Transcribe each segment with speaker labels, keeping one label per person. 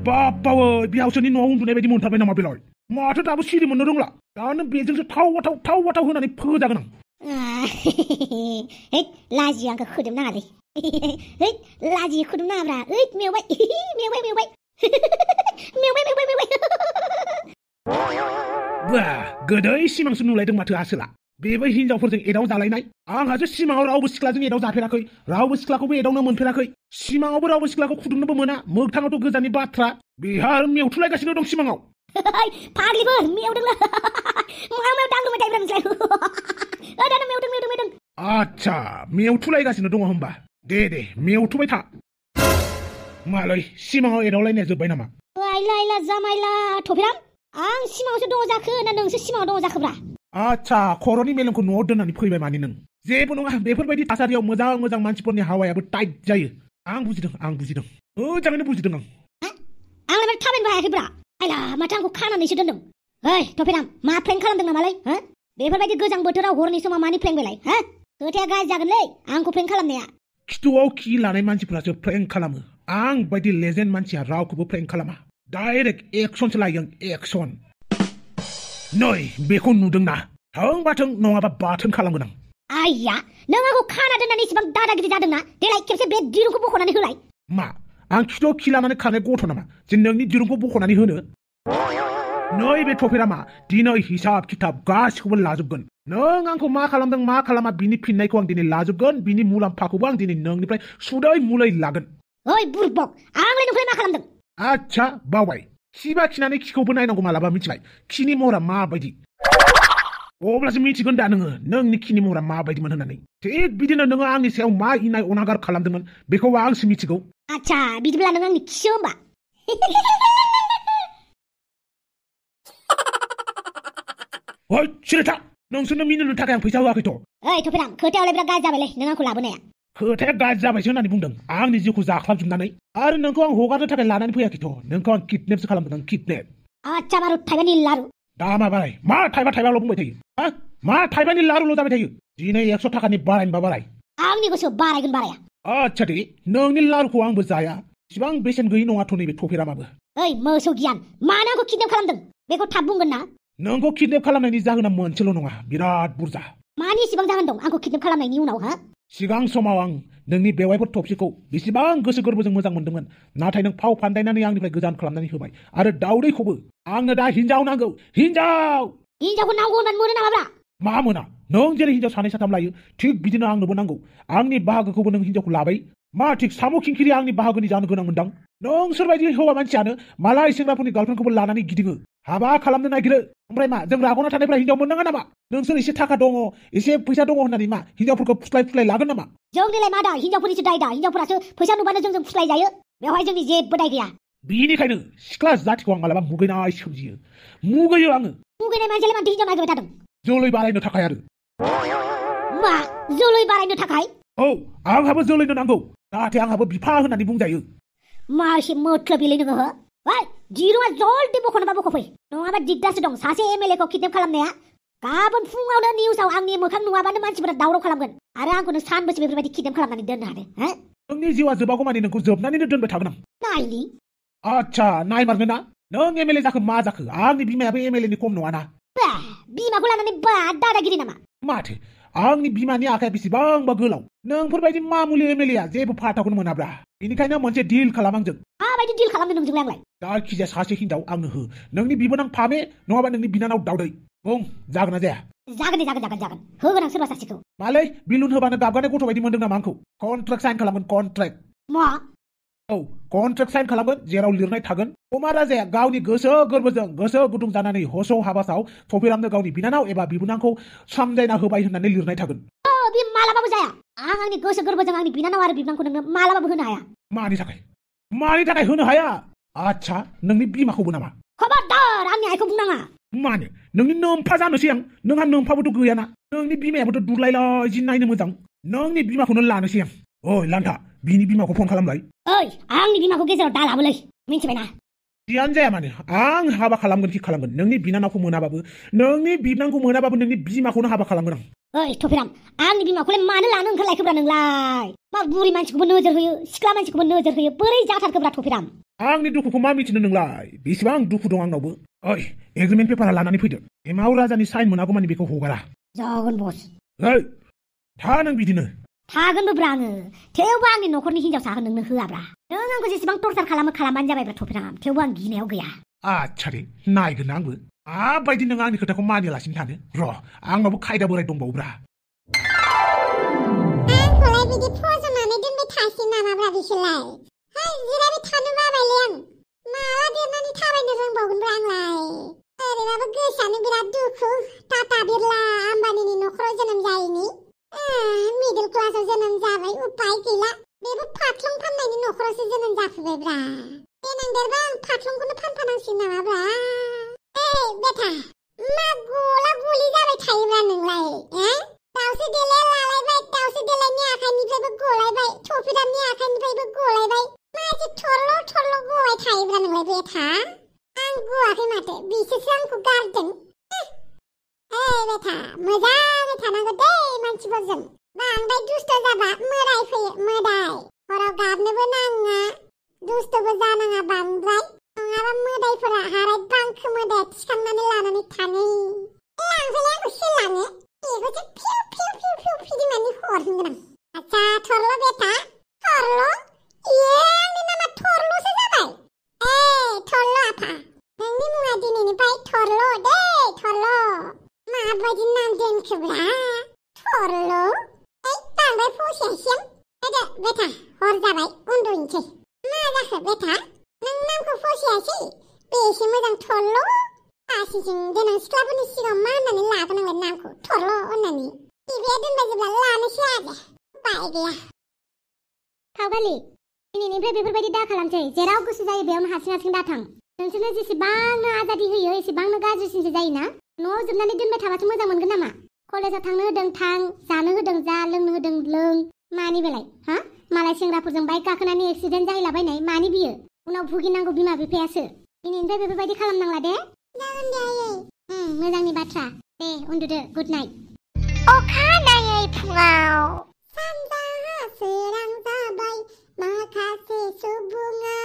Speaker 1: बाबावो बिहावसोनि न'आव उन्दुनाय बायदि मोनथारबाय नामा बेलाय माथो दाबो सिरि मोननो रोंला दानो बेजोंसो थाव बाथाव होनानै फोजागोन आं
Speaker 2: है लाजि आंखौ खोदोम नाङालै है लाजि खोदोम नाङाब्रा ओइ मेवबाय मेवबाय
Speaker 1: बा गोदै सिमांसो नुलायदों माथो आसोला बेबो हिनजावफोरजों एदाव जालायनाय आंहासो सिमाङाव रावबो सिख्लाजों एदाव जाफेराखै रावबो सिख्लाखौबो एदावनो मोनफेराखै सिमाङावबो रावबो सिख्लाखौ खुदुमनोबो मोना मोगथाङावथ' गोजाननि बाथ्रा बेहा मेवथुलायगासिनो दं सिमाङाव
Speaker 2: फाग्लिफोर मेवदोंला मायाव दांदोंबाय थायोब्रा नोंसोरलाय दाना मेवदों
Speaker 1: आच्छा मेवथुलायगासिनो दङ होमबा दे मेवथुबाय था मालाय सिमाङाव एदावलायनाया जोब्बाय नामा
Speaker 2: लायला जामायला थफिराम आं सिमाङावसो दङ जाखो ना नोंसो सिमाङाव दङ जाखोब्रा
Speaker 1: आच्छा खर'नि मेलेमखौ न'आव दोननानै फैबाय माने नों जेबो नङा बेफोरबायदि थासारियाव मोजां मानसिफोरनि हावायाबो टाइट जायो आं बुजिदों मोजाङैनो बुजिदों आं
Speaker 2: आंलाय माथो थाबायनोबो हायाखैब्रा आयला माथो आंखौ खानानैसो दोनदों ओइ थफिराम मा प्रेंक खालामदों नामालै हो बेफोरबायदि गोजां बोथोराव हरनि समाव मानि प्रेंक बेलाय हो खोथाया गाज्रि जागोनलै आंखौ प्रेंक खालामनाया
Speaker 1: खिथुआव खि लानाय मानसिफोरासो प्रेंक खालामो आं बायदि लेजेन्ड मानसिया रावखौबो प्रेंक खालामा डाइरेक्ट एक्सनसो लायो आं एक्सन नै बेखौ नुदोंना थों नङाबा बाथोन खालामगोन आं
Speaker 2: आइया नों आंखौ खाना दोननानै इसेबां दादागिरि जादोंना देलाय खेबसे बे दिरुंखौ बख'नानै होलाय
Speaker 1: मा आं खिथुआव खि लानानै खानाय गथ' नामा जे नोंनि दिरुंखौ बख'नानै होनो नै बे थफिरामा दिनै हिसाब खिथाब गासिखौबो लाजोबगोन नों आंखौ मा खालामदों मा खालामा बिनि फिननायखौ आं दिनै लाजोबगोन बिनि मुलाम्फाखौबो आं दिनै नोंनिफ्राय सुदै मुलै लागोन
Speaker 2: ओइ बुरबक आंलाय नोंखौलाय मा खालामदों
Speaker 1: आच्छा बावबाय खिबा खिनानै खिखौबो नायनांगौ मालाबा मिथिबाय खिनि महरा माबायदि अब्लासो मिथिगोन दा नोङो नोंनि खिनि महरा माबायदिमोन होननानै थिग बिदिनो नोङो आंनि सायाव मा इनाय अनागार खालामदोंमोन बेखौ आंसो मिथिगौ
Speaker 2: आच्छा बिदिब्ला नों आंनि खिसो होमबा
Speaker 1: ओइ सिरिथा नोंसोरनो मिनिनो थाखाय आं फैसा होआखैथ'
Speaker 2: ओइ थफिराम खोथायावलाय बिराद गाज्रि जाबायलै नों आंखौ लाबोनाया
Speaker 1: खोथाया गाज्रि जाबायसो होननानै बुंदों आंनि जिउखौ जाख्लाबजोबनानै आरो नोंखौ आं हगारनो थाखाय लानानै फैयाखैथ' नोंखौ आं किडनेपसो खालामदों आं किडनेप
Speaker 2: आच्छा बारु थाइबानि लारु
Speaker 1: दामा बाराय मा थाइबाल' बुंबाय थायो हा मा थाइबानि लारुल' जाबाय थायो दिनै 100 थाखानि बारायनोबा बाराय
Speaker 2: आंनि गोसोआव बारायगोन बाराया
Speaker 1: आच्छा दे नोंनि लारुखौ आंबो जाया इसिबां बेसेन गैयै नङाथ' नैबे थफिरामाबो
Speaker 2: ओइ मोसौ गियान मानो आंखौ किडनेप खालामदों बेखौ थाब बुंगोन ना
Speaker 1: नोंखौ किडनेप खालामनायनि जाहोना मोनसेल' नङा बिराद बुरजा
Speaker 2: मानि इसिबां जाहोन दं आंखौ किडनेप खालामनायनि उनाव हा
Speaker 1: सिगां समाव आं नोंनि बेवाइफोर थफसिखौ बेसेबां गोसो गोरबोजों मोजां मोनदोंमोन नाथाय नों फाव फान्दायनानै आंनिफ्राय गोजान खालामनानै होबाय आरो दाउदैखौबो आंनो दा हिनजाव नांगौ
Speaker 2: हिनजावखौ नांगौ होननानै मोनो नामाब्रा
Speaker 1: मा मोना नों जेरै हिनजाव सानै साथाम लायो थिग बिदिनो आंनोबो नांगौ आंनि बाहागोखौबो नों हिनजावखौ लाबाय मा थिग साम' खिंखिरि आंनि बाहागोनि जानो गोनां मोनदां नोंसोरबायदि हौवा मानसियानो मालाय सेंग्राफोरनि गार्लफ्रेन्डखौबो लानानै गिदिङो हाबा खालामनो नागिरो ओमफ्राय मा जों राग'ना थानायफ्रा हिनजाव मोननाङा नामा नोंसोर एसे थाखा दङ एसे फैसा दङ होननानै मा हिनजावफोरखौ फुस्लाय लागोन नामा
Speaker 2: जोंनिलाय मा दा हिनजावफोरनिसो दाय दा हिनजावफोरासो फैसा नुबानो जोंजों फुस्लाय जायो बेवहाय जोंनि जेबो दाय गैया
Speaker 1: बिनिखायनो सिख्ला जाथिखौ आं मालाबा मुगैनाय सोमजियो मुगैयो आङो
Speaker 2: मुगैनाय मानसियालाय मानोथो हिनजाव नागिरबाय थादों
Speaker 1: जोलै बारायनो थाखाय आरो
Speaker 2: मा जोलै बारायनो थाखाय
Speaker 1: औ आंहाबो जोलैनो नांगौ जाहाथे आंहाबो बिफा होननानै बुंजायो
Speaker 2: मा एसे मोथ्लोबिलै नोङो हो ओइ दिरुङा जल्दि बख'नोबा बख'फै नङाबा दिगदारसो दं सासे एमएलए खौ किडनेप खालामनाया गाबोन फुङावनो निउसाव आंनि मोखां नुवाबानो मानसिफोरा दावराव खालामगोन आरो आंखौनो सानबेसे बेफोरबायदि किडनेप खालामनानै दोननो हादों हो
Speaker 1: नोंनि जिउआ जोबागौ माने नोंखौ जोबनानैनो दोनबाय थागोन आं
Speaker 2: नायनि
Speaker 1: आच्छा नायमारनो ना नों एमएलए जाखो मा जाखो आंनि बिमायाबो एमएलए नि खम नङाना
Speaker 2: बिमाखौ लानानै बा दादागिरि नामा
Speaker 1: माथो आंनि बिमानि आखाया बेसेबांबा गोलाव नोंफोरबायदि मामुलि एमएलएआ जेबो फाथाखौनो मोनाब्रा बेनिखायनो मोनसे डिल खालाम आंजों
Speaker 2: माबायदि डिल खालामदों नोंजोंलाय आंलाय
Speaker 1: जायखिजाया सासे हिनजाव आंनो हो नोंनि बिबोनां फामे नङाबा नोंनि बिनानाव दावदै बुं जागोन ना जाया
Speaker 2: जागोन होगोन आं सोरबा सासेखौ
Speaker 1: मालै बिलुन होबानो गाबगानाय गथ' बायदि मोनदों नामा आंखौ कन्ट्रेक्ट साइन खालामगोन कन्ट्रेक्ट
Speaker 2: मा
Speaker 1: औ कन्ट्रेक्ट साइन खालामगोन जेराव लिरनाय थागोन कुमार राजाया गावनि गोसो गोरबोजों गोसो गुदुं जानानै हसौ हाबासाव थफिरामनो गावनि बिनानाव एबा बिबोनांखौ सामजायना होबाय होननानै लिरनाय थागोन
Speaker 2: बे मालाबाबो जाया आं आंनि गोसो गोरबोजों आंनि बिनानाव आरो बिबोनांखौ नोंनो मालाबाबो होनो हाया
Speaker 1: मानि थाखाय होनो हाया आच्छा नोंनि बिमाखौबो नामा
Speaker 2: खबरदार आंनि आइखौ बुंनाङा
Speaker 1: मानो नोंनि नोमफा जानोसै आं नोंहा नोमफाबोथ' गैयाना नोंनि बिमायाबोथ' दुरलायलाय जि नायनो मोजां नोंनि बिमाखौनो लानोसै आं ओइ लान्था बिनि बिमाखौ फन खालामलाय
Speaker 2: ओइ आंनि बिमाखौ गेजेराव दा लाबोलै मिन्थिबायना
Speaker 1: जियानो जाया मानो आं हाबा खालामगोन कि खालामगोन नोंनि बिनानावखौ मोनाबाबो नोंनि बिबनांखौ मोनाबाबो नोंनि बिमाखौनो हाबा खालामगोन आं
Speaker 2: ओइ थफिराम आंनि बिमाखौलाय मानो लानो ओंखारलायखोब्रा नोंलाय मा बुरि मानसिखौबो नोजोर होयो सिख्ला मानसिखौबो नोजोर होयो बोरै जाथारखोब्रा थफिराम
Speaker 1: आंनि दुखुखौ मा मिथिनो नोंलाय बेसेबां दुखु दं आंनावबो ओइ एग्रिमेन्ट पेपारा लानानै फैदो एमाव राजानि साइन मोनागौमानि बेखौ हगारा
Speaker 2: जागोन बस
Speaker 1: ओइ था नों बिदिनो
Speaker 2: थागोनबोब्रा आङो थेवबो आंनि न'खरनि हिनजावसा नोंनो होआब्रा नों आंखौ जेसेबां टर्चार खालामबानो जाबायब्रा थफिराम थेवबो आं गिनायाव गैया
Speaker 1: आच्छा दे नायगोन आंबो माबायदि नों आंनि खोथाखौ मानियालासिनो थानो र' आंनावबो खायदा बोराय दंबावोब्रा
Speaker 3: आंखौलाय बिदि फज'नानै दोनबाय थासिगोन नामाब्रा बिसोरलाय हाय जिरायबाय थानो बाबायलै आं माला देरनानै थाबायनो रोंबावगोनब्रा आंलाय ओरैबाबो गोसोआनो बिराद दुखु टाटा बिरला आम्बानिनि न'खराव जोनोम जायैनि मिडल क्लासाव जोनोम जाबाय उपाय गैला बेबो फाथ्लं फाननायनि न'खरावसो जोनोम जाफैबायब्रा देनां देरबा आं फाथ्लंखौनो फानफानांसिगोन नामाब्रा ओइ बेथा मा गला गलि जाबाय थायोब्रा नोंलाय दाउसो देलाय लालायबाय दाउसो देलायनि आखाइनिफ्रायबो गलायबाय थफिरामनि आखाइनिफ्रायबो गलायबाय माथो थरल' थरल' गबाय थायोब्रा नोंलाय बेथा आं गवाखै माथो बिसोरसो आंखौ गारदों ओइ बेथा मोजाङै थानांगौ दे मानसिफोरजों बांद्राय दुस्त जाबा मोदाय फैयो मोदाय हराव गाबनोबो नाङा दुस्तबो जानाङा बांद्राय नङाबा मोदायफोरा हाराय बांखो मोदाया थिखांनानै लानानै थाङो लांफैलाय आंखौ सोलाङो बेखौसो फिउ फिउ फिउ फिउ फिदिंनानै हरगोन आं आच्छा थरल' बेथा थरल' आंनि नामा थरल'सो जाबाय थरल' आफा नोंनि मुङा दिनैनिफ्राय थरल' दे थरल' माबायदि नाम दोनखोब्रा थरल' बांद्राय फसायासै आं बेथा हर जाबाय उन्दुनोसै मा जाखो बेथा नों नामखौ फसायासै बेसे मोजां थरल' आसिजों देनां सिख्लाफोरनि सिगाङाव मा होननानै लागोन आंलाय नामखौ थरल' होननानै बिबाया दोनबाय जेब्ला लानोसै आरो बाय गैया
Speaker 2: खावगालि दिनैनिफ्राय बेफोरबायदि दा खालामसै जेराव गोसो जायो बेयावनो हारसिं हारसिं दा थां नोंसोरनो जेसेबांनो आजादि होयो एसेबांनो गाज्रिसिनसो जायोना न'आव जोबनानै दोनबाय थाबासो मोजां मोनगोन नामा कलेजाव थांनो होदों थां जानो होदों जा लोंनो होदों लों मानि बेलाय हा मालाय सेंग्राफोरजों बाइक गाखोनानै एक्सिडेन्ट जाहैलाबायनाय मानि बियो उनाव भुगिनांगौ बिमा बिफायासो दिनैनिफ्राय बेफोरबायदि खालामनांला दे
Speaker 3: जागोन दे आयै
Speaker 2: मोजांनि बाथ्रा दे उन्दुदो गुड नाइट
Speaker 3: अखानायै फुङाव सानजाहा सोरां जाबाय माखासे सुबुङा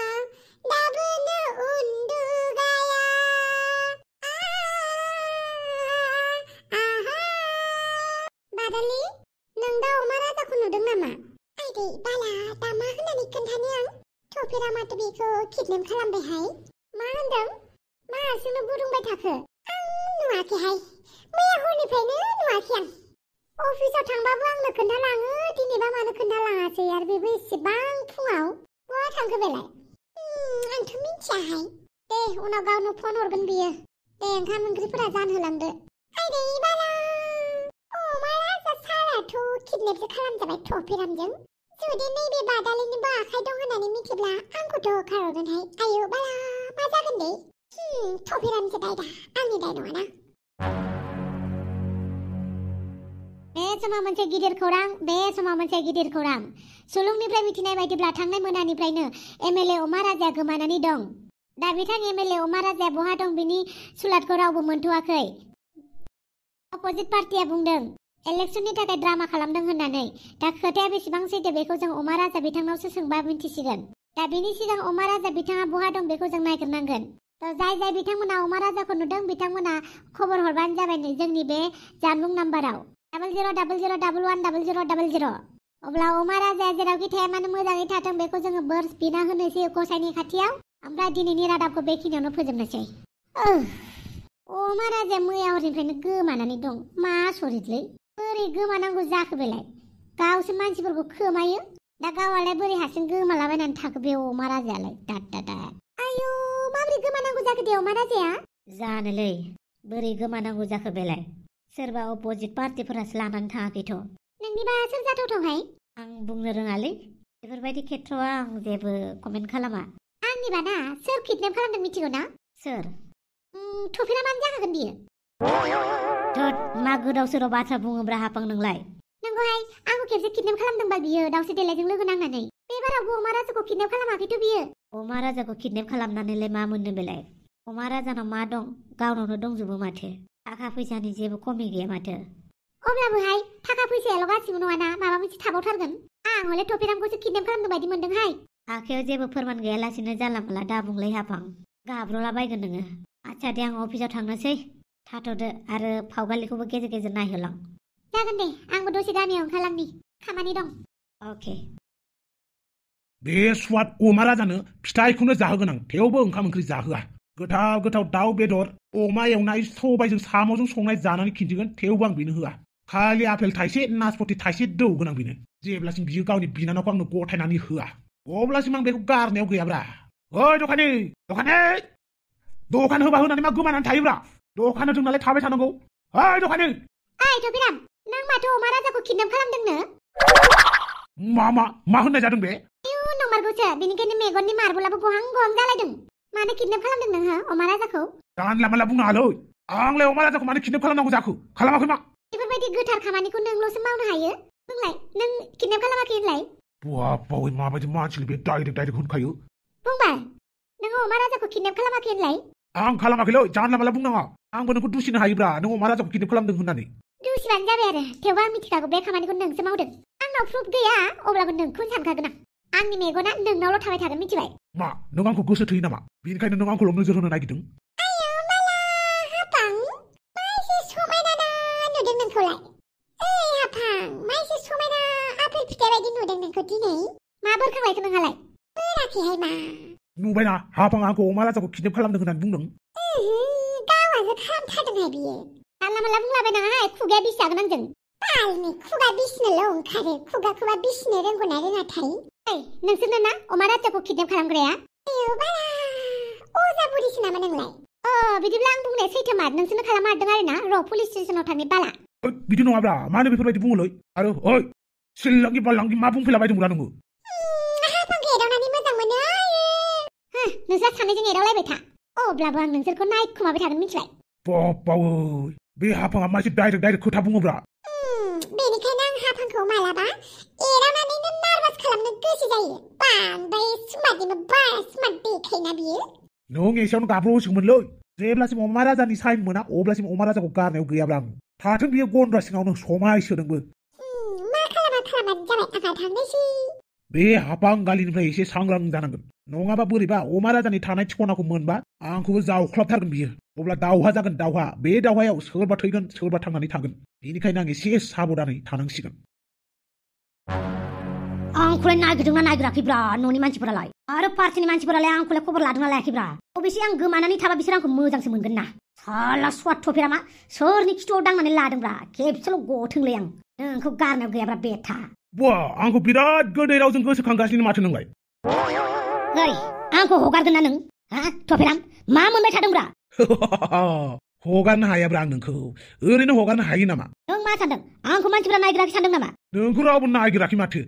Speaker 3: दाबोनो उन्दुगाया बादालि नों दा अमा राजाखौ नुदों नामा आइदै बाला दा मा होननानै खोन्थानो आं थफिरा माथो बेखौ किडनेप खालामबायहाय मा होनदों मा हारसिंनो बुदुंबाय थाखो आं नुवाखैहाय मैया हरनिफ्रायनो नुवाखै आं अफिसाव थांबाबो आंनो खोन्थालाङो दिनैबा मानो खोन्थालाङासै आरो बेबो एसेबां फुङाव बहा थांखो बेलाय आंथ' मिथियाहाय दे उनाव गावनो फन हरगोन बियो दे ओंखाम ओंख्रिफोरा जानहोलांदो आइदै बाला अमा राजा साराथ' किडनेपसो खालामजाबाय थफिरामजों जुदि नैबे बादालिनिबो आखाइ दं होननानै मिथिब्ला आंखौथ' होखारहरगोनहाय आयौ बाला मा जागोन दे थफिरामसो दाय दा आंनि दाय नङाना
Speaker 2: बे समाव मोनसे गिदिर खौरां सुलुंनिफ्राय मिथिनाय बायदिब्ला थांनाय मोनानिफ्रायनो एमएलए अमा राजाया गोमानानै दं दा बिथां एमएलए अमा राजाया बहा दं बिनि सुलादखौ रावबो मोनथ'वाखै अपोजिट पार्टिया बुंदों इलेक्शननि थाखाय ड्रामा खालामदों होननानै दा खोथाया बेसेबां सैथो बेखौ जों अमा राजा बिथांनावसो सोंबा मिन्थिसिगोन दा बेनि सिगां अमा राजा बिथाङा बहा दं बेखौ जों नायग्रोनांगोन जाय बिथांमोना अमा राजाखौ नुदों बिथांमोना खबर हरबानो जाबाय जोंनि बे जानबुं नाम्बाराव 0000110000 अब्ला अमा राजाया जेरावखि थाया मानो मोजाङै थाथों बेखौ जोङो बोर बिना होनोसै गसाइनि खाथियाव ओमफ्राय दिनैनि रादाबखौ बेखिनियावनो फोजोबनोसै अमा राजाया मैया हरनिफ्रायनो गोमानानै दं मा सरितलै बोरै गोमानांगौ जाखो बेलाय गावसो मानसिफोरखौ खोमायो दा गावालाय बोरै हारसिं गोमालाबायनानै थाखो बे अमा राजायालाय दा आयौ माबोरै गोमानांगौ जाखो दे अमा राजाया जानोलै बोरै गोमानांगौ जाखो बेलाय सोरबा अपोजिट पार्टिफोरासो लानानै थाङाखैथ' नोंनिबा सोर जाथावथावहाय आं बुंनो रोङालै बेफोरबायदि खेथ्रआव आं जेबो कमेन्ट खालामा आंनिबा ना सोर किडनेप खालामदों मिथिगौ ना सोर थफिरामानो जाखागोन बियो थोद मा गोदाव सोराव बाथ्रा बुङोब्रा हापां नोंलाय नंगौहाय आंखौ खेबसे किडनेप खालामदोंबा बियो दाउसे देलायजों लोगो नांनानै बे बारावबो अमा राजाखौ किडनेप खालामाखैथ' बियो अमा राजाखौ किडनेप खालामनानैलाय मा मोननो बेलाय अमा राजानाव मा दं गावनावनो दंजोबो माथो थाखा फैसानि जेबो खमि गैया माथो अब्लाबोहाय थाखा फैसायाल' गासिबो नङाना माबा मोनसे थाबावथारगोन आं हले थफिरामखौसो किडनेप खालामनो बायदि मोनदोंहाय आखायाव जेबो फोरमान गैयालासिनो जानला मोनला दाबुंलै हाफां गाब्र'लाबायगोन नोङो आच्छा दे आं अफिसाव थांनोसै थाथ'दो आरो फावगालिखौबो गेजेर गेजेर नायहोलां
Speaker 3: जागोन दे आंबो दसे गामियाव ओंखारलांनि खामानि दं
Speaker 2: अके
Speaker 1: बे स्वाद अमा राजानो फिथाइखौनो जाहोगोन आं थेवबो ओंखाम ओंख्रि जाहोआ गोथाव गोथाव दाउ बेदर अमा एवनाय सबायजों साम'जों संनाय जानानै खिन्थिगोन थेवबो आं बेनो होआ खालि आपेल थाइसे नासपति थाइसे दौगोन आं बेनो जेब्लासिम बियो गावनि बिनानावखौ आंनो गथायनानै होआ अब्लासिम आं बेखौ गारनायाव गैयाब्रा ओइ दखानि दखान होबा होनानै मा गोमानानै थायोब्रा दखान होदों नालाय थाबाय थानांगौ ओइ दखानि
Speaker 3: ओइ थफिराम नों माथो अमा राजाखौ किडनेप खालामदोंनो
Speaker 1: मा होननाय जादों बे
Speaker 3: नंमारगौसो बेनिखायनो मेगननि मार्बलाबो गहां गहां जालायदों मानो किडनेप खालामदों नोङो अमा राजाखौ
Speaker 1: जानला मानला बुंनो हालै आंलाय अमा राजाखौ मानो किडनेप खालामनांगौ जाखो खालामाखै मा
Speaker 3: बेफोरबायदि गोथार खामानिखौ नोंल'सो मावनो हायो बुंलाय नों किडनेप खालामाखै होनलाय
Speaker 1: बावै माबायदि मानसिलै बे डाइरेक्ट होनखायो
Speaker 3: बुंबाय नों अमा राजाखौ किडनेप खालामाखै होनलाय
Speaker 1: आं खालामाखैलै जानला मानला बुंनाङा आंबो नोंखौ दुसिनो हायोब्रा नों अमा राजाखौ किडनेप खालामदों होननानै
Speaker 3: दुसिबानो जाबाय आरो थेवबो आं मिथिखागौ बे खामानिखौ नोंसो मावदों आंनाव प्रुफ गैया अब्लाबो नोंखौनो सानखागोन आं आंनि मेगना नोंनावल' थाबाय थागोन मिथिबाय
Speaker 1: मा नों आंखौ गोसो थोयो नामा बेनिखायनो नों आंखौल' नोजोर होनो नागिरदों
Speaker 3: आयौ माला हाफां मा एसे समायना नुदों नोंखौलाय ओइ हाफां मा एसे समायना आपेल फिथाइ बायदि नुदों नोंखौ दिनै मा बोरखांलायखो नोंहालाय बोराखैहाय मा
Speaker 1: नुबायना हाफां आंखौ अमा राजाखौ किडनेप खालामदों होननानै बुंदों
Speaker 3: गावासो खालामथारदोंहाय बियो जानला मानला बुंलाबायनाङाहाय खुगाया बिस जागोन आंजों बालनि खुगा बिसिनोल' ओंखारो खुगाखौबा बिसिनो रोंगौना रोङाथाय ओइ नोंसोरनो ना अमा राजाखौ किडनेप खालामग्राया आयौ बाला अजा बुरिसो नामा नोंलाय बिदिब्ला आं बुंनाया सैथोमार नोंसोरनो खालामहारदों आरोना र' पुलिस स्टेसनाव थांनि बाला
Speaker 1: बिदि नङाब्रा मानो बेफोरबायदि बुङोलै आरो ओइ सिल्लांगि बालांगि मा बुंफैलाबायदोंब्रा नोङो
Speaker 3: हाफांखौ एदावनानै मोजां मोनो नोंसोर सानैजों एदावलायबाय था अब्लाबो आं नोंसोरखौ नायखुमाबाय थागोन मिथिबाय
Speaker 1: बावै बे हाफाङा मासे डाइरेक्ट खोथा बुङोब्रा
Speaker 3: बेनिखायनो आं हाफांखौ मालाबा एदावनानैनो नार्भास खालामनो गोसो जायो बांद्राय स्मार्टनिबो बारा स्मार्ट देखायना बियो
Speaker 1: नों एसेयावनो गाब्र'होसिगौमोनलै जेब्लासिम अमा राजानि साइन मोना अब्लासिम अमा राजाखौ गारनायाव गैयाब्रा आं थाथों बियो गन्द्रा सिङावनो समायसोदोंबो
Speaker 3: मा खालामानो जाबाय आंहा थांनोसै
Speaker 1: बे हाफां गालिनिफ्राय एसे सांग्रां जानांगोन नङाबा बोरैबा अमा राजानि थानाय ठिखनाखौ मोनबा आंखौबो जावख्लाबथारगोन बियो अब्ला दावहा जागोन दावहा बे दावहायाव सोरबा थैगोन सोरबा थांनानै थागोन बेनिखायनो आं एसे साबधानै थानांसिगोन
Speaker 2: आंखौलाय नागिरदोंना नागिराखैब्रा न'नि मानसिफोरालाय आरो पार्टिनि मानसिफोरालाय आंखौलाय खबर लादोंना लायाखैब्रा अबेसे आं गोमानानै थाबा बिसोर आंखौ मोजांसो मोनगोन ना साला स्वार्थ'फेरा मा सोरनि खिथुआव दांनानै लादोंब्रा खेबसेल' गथोंलै आं नोंखौ गारनायाव गैयाब्रा बेथा
Speaker 1: आंखौ बिराद गोदै रावजों गोसोखांगासिनो माथो नोंलाय
Speaker 2: ओइ आंखौ हगारगोन ना नों थफेराम मा मोनबाय थादोंब्रा
Speaker 1: हगारनो हायाब्रा आं नोंखौ ओरैनो हगारनो हायो नामा
Speaker 2: नों मा सानदों आंखौ मानसिफोरा नागिराखै सानदों नामा
Speaker 1: नोंखौ रावबो नागिराखै माथो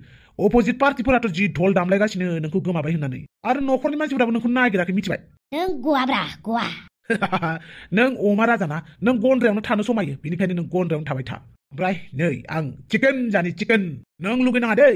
Speaker 1: अपोजिट पार्टिफोराथ' जि ढोल दामलायगासिनो नोंखौ गोमाबाय होननानै आरो न'खरनि मानसिफोराबो नोंखौ नागिराखै मिथिबाय
Speaker 2: नों गवाब्रा गवा
Speaker 1: नों अमा राजाना नों गन्द्रायावनो थानो समायो बेनिखायनो नों गन्द्रायावनो थाबाय था ओमफ्राय नै आं चिकेन जानि चिकेन नों लुगैनाङा दै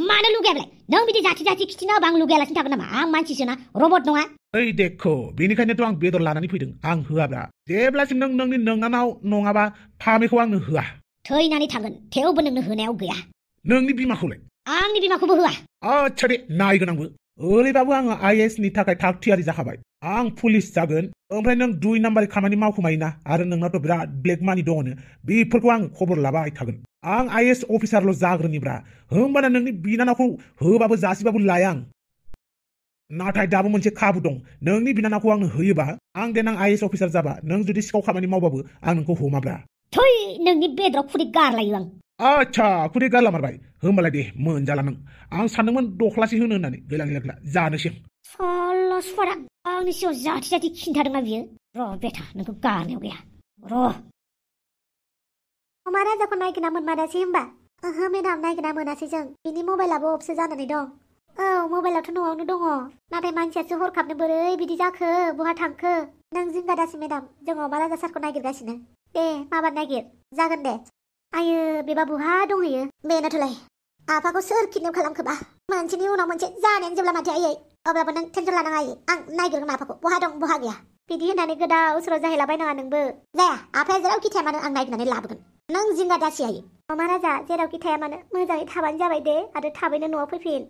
Speaker 2: मानो लुगैयाब्लाय नों बिदि जाथि खिथिनो होबा आं लुगैयालासिनो थागोन नामा आं मानसिसोना रबट नङा
Speaker 1: ओइ देखो बेनिखायनोथ' आं बेदर लानानै फैदों आं होआब्रा जेब्लासिम नों नोंनि नोंनानाव नङाबा फामेखौ आंनो होआ
Speaker 2: थैनानै थांगोन थेवबो नोंनो होनायाव गैया
Speaker 1: नोंनि बिमाखौलाय
Speaker 2: आंनि बिमाखौबो होआ
Speaker 1: आच्छा दे नायगोन आंबो ओरैबाबो आङो IAS नि थाखाय थाग थियारि जाखाबाय आं पुलिस जागोन ओमफ्राय नों 2 नाम्बार खामानि मावखोमायोना आरो नोंनावथ' बिराद ब्लेक मानि दङनो बेफोरखौ आं खबर लाबाय थागोन आं IAS अफिसारल' जाग्रोनिब्रा होमबाना नोंनि बिनानावखौ होबाबो जासिबाबो लाया आं नाथाय दाबो मोनसे खाबु दं नोंनि बिनानावखौ आंनो होयोबा आं देनां IAS अफिसार जाबा नों जुदि सिखाव खामानि मावबाबो आं नोंखौ हमाब्रा
Speaker 2: थै नोंनि बेदराव खुदै गारलायो आं
Speaker 1: आच्छा खुदै गारला मारबाय होमबालाय दे मोनजाला नों आं सानदोंमोन दख्लासे होनो होननानै गैला जानोसै
Speaker 2: साला सुवारा आंनि सिगाङाव जाथि खिन्थादोंना बियो र' बेथा नोंखौ गारनायाव गैया र'
Speaker 3: अमा राजाखौ नायगिरना मोनमारासै होमबा ओहो मेडाम नायगिरना मोनासै जों बिनि मबाइलाबो अफसो जानानै दं औ मबाइलावथ' न'आवनो दङ नाथाय मानसियासो हरखाबनो बोरै बिदि जाखो बहा थांखो नों जिंगा दासि मेडाम जों अमा राजा सारखौ नागिरगासिनो दे माबा नागिर जागोन दे आयो बेबा बहा दंहैयो बेनोथ'लाय आफाखौ सोर किडनेप खालामखोबा मोनसेनि उनाव मोनसे जानायानो जेब्ला माथो आयै अब्लाबो नों टेनसन लानाङा आयै आं नागिरगोन आफाखौ बहा दं बहा गैया बिदि होननानै गोदाव सोराव जाहैलाबायनाङा नोंबो जाया आफाया जेरावखि थाया मानो आं नागिरनानै लाबोगोन नों जिंगा दासि आयै अमा राजा जेरावखि थाया मानो मोजाङै थाबानो जाबाय दे आरो थाबैनो न'आव फैफिन